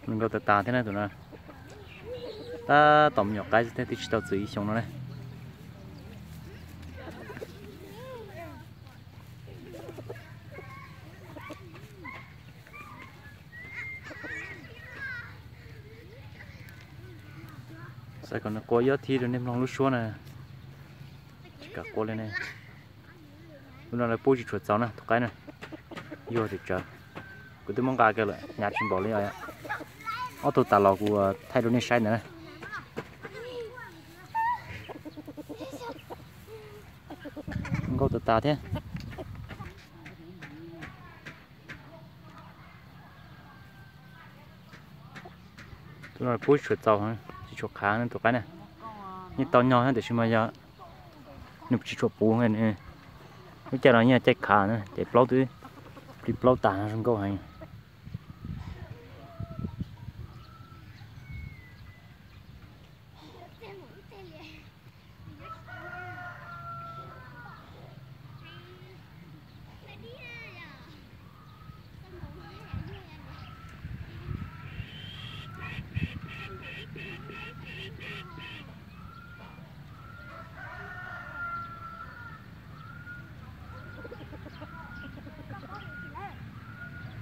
Zoo nkauj tas tas thiab na tus no. Tab tom me nyuam qaib xwb thiab twb tsis tau txwm ib xyoos no ne. Xav kom nws qua ib ob thib rau nej mloog lub suab na. Tsis kam qua li ne. Lub no lawv pub tsis tshua txaus na tus qaib na. Yuag tsis tsawv. Kuv twb muab nqa kiag lawm hnyav tsis npaum li os. Ob tug tas los kuv thaij rau nej saib ntawd na. Nkauj tas tas thiab. Tus no pub tsis tshua txaus, tsis tshua qhav tus qaib na. Yeej tau nyog tiam sis mas yog nws tsis tshua puv, lub caij no yeej caij qhav na ces plaub twb plig plaub tas, zoo nkauj heev.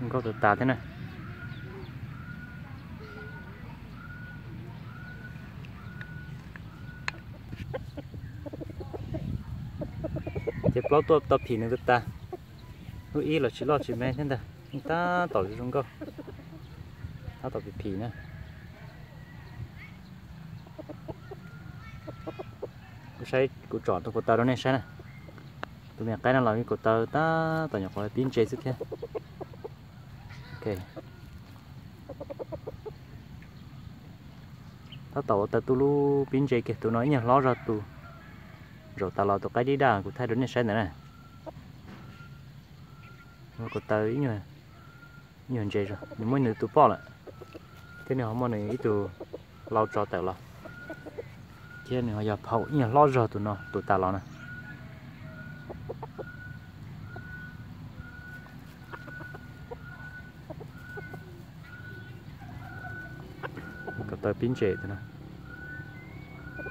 Nkauj tas tas thiab na. Ces plaub tuaj tau phim nws tas tas. Lub ib los tsis loj tsis me thiab ntag, yeej tab tom zoo nkauj, tab tom phim phim na. Saib kuv tsom tus ko taw rau nej saib na. Tus me nyuam qaib no los me ko taw tab tom nyuam qhuav pib ntse xwb thiab. Tab tom ua taw tuj lub pib ntse kiag, tus no ib nyuag hlob zog tus zaum tas los tus qaib dib daj kuv thaij rau nej saib ntawd na. Ko taw ib nyuag ntse zog, nws muaj nws tus poj lawm, thiab nws ho muaj nws ib tug lau tso tawm los, thiab nws ho yog phau ib nyuag hlob zog tus no tus tas los na. Ko taw pib ntse tus no,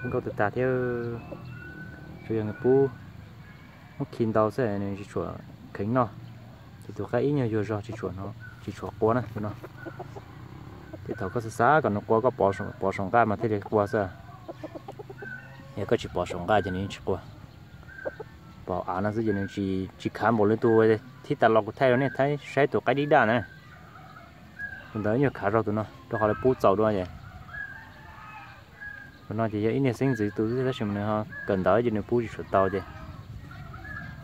nkauj tas tas thiab. Tsuas yog nws pub muab khi ntau xwb nws tsis tshua kheev noj. Ces tus qaib ib nyuag yuag zog tsis tshua qua na tus no. Ces thaum koj xav xav kom nws qua koj pov saum nqaj mas thiaj li qua xwb. Yog koj tsis pov saum nqaj ces nws yeej tsis qua. Pom av no xwb ces nws tsis khav npaum li tus thib tas los kuv thaij rau nej saib tus qaib dib daj na. Tus ntawd ib nyuag khav zog tus no rau qhov lawv pub txaus dua ces. Tus no ces yog ib niag xeeb ntxwv tus xwb tab sis mas nws ho kawm ntawv ces nws pub tsis tshua tau ces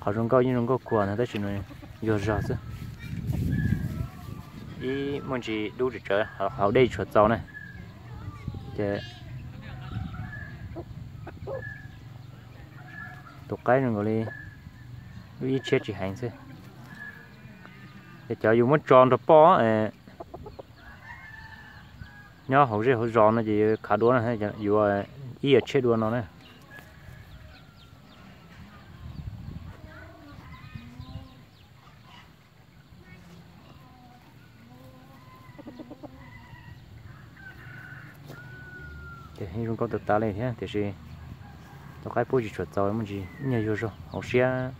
qhov zoo nkauj yeej zoo nkauj khuag ntag tab sis nws yuag zog xwb. Ib muaj ntsis dub tsawv tsawv, haus dej tsis tshua txaus na. Ces tus qaib zoo nkaus li lub ib tshiab tsis heev xwb. Ces cov yus muab tso nrog poj nyob hauv zej hauv zos no ces yuav khav dua na, yuav ib yam tshiab dua no na. Ces yeej zoo nkauj tas tas li thiab tiam sis tus qaib pub tsis tshua txaus, muaj ntsis ib nyuag yuag zog, hauv siab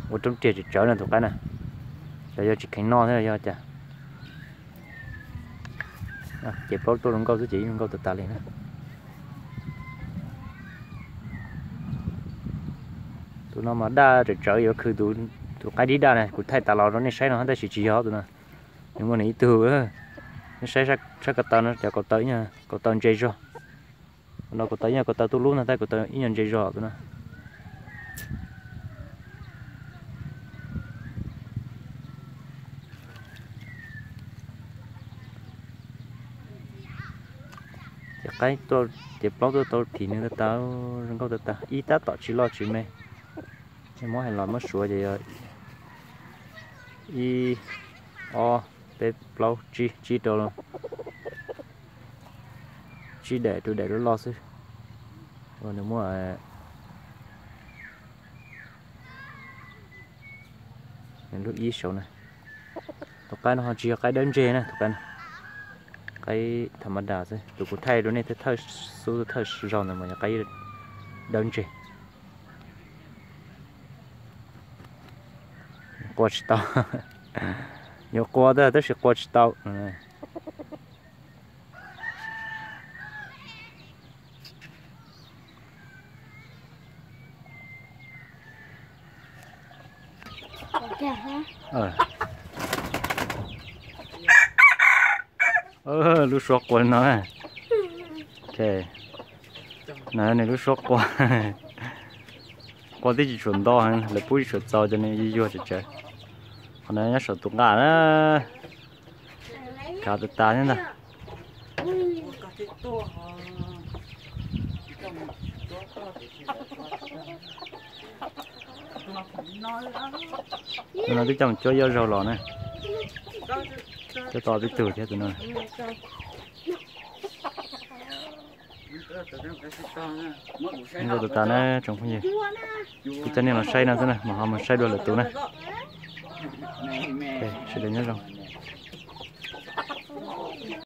ua roob riag tsawv tsawv no tus qaib na. Los yog tsis kheev noj thiab los yog cas. Ces plaub tuaj zoo nkauj xwb ces yeej zoo nkauj tas tas li na. Tus no mas daj tsawv tsawv yuav khwv tus qaib dib daj na, kuv thaij tas los rau nej saib no tab sis tsis yog tus no. Nws muaj nws ib tug, nej saib sab ko taw no cov ko taw ib nyuag ko taw ntse zog. No ko taw ib nyuag ko taw tuj lub ntag tab ko taw ib nyuag ntse zog tus no. Ces qaib tuaj, ces plaub tuaj tau phim nws tas tas, zoo nkauj tas tas, ib tab tom tsis loj tsis me. Muab hais los muab suav ces yog ib, ob, peb, plaub, tsib, tsib rau, tsib daim rau daim loj loj xwb. Ua nws muab nws lub ib saud na. Tus qaib no ho tsis yog qaib dawb ntseg na, tus qaib no Qaib tham ma das xwb, tus kuv thaij rau nej thawj xub thawj zaug ntawd mas yog qaib dawb ntseg. Qua tsis tau. Yuav qua tab tab sis qua tsis tau. Lub suab qua li no. Ok, no nws lub suab qua. Qua tib tsis tshua nto, lawv pub tsis tshua txaus ces nws yuag yuag tsawv tsawv. Qhov no nyob saum tus nqaj na. Kav tas tas thiab ntag. Tus no twb coj mus cuab ib zaug los na. Cuab tau tib tug thiab tus no. Zoo tas tas na tsoom phooj ywg, kuv coj nej los saib no xwb na, mas ho mus saib dua lwm tus na. Sawv daws nyob zoo.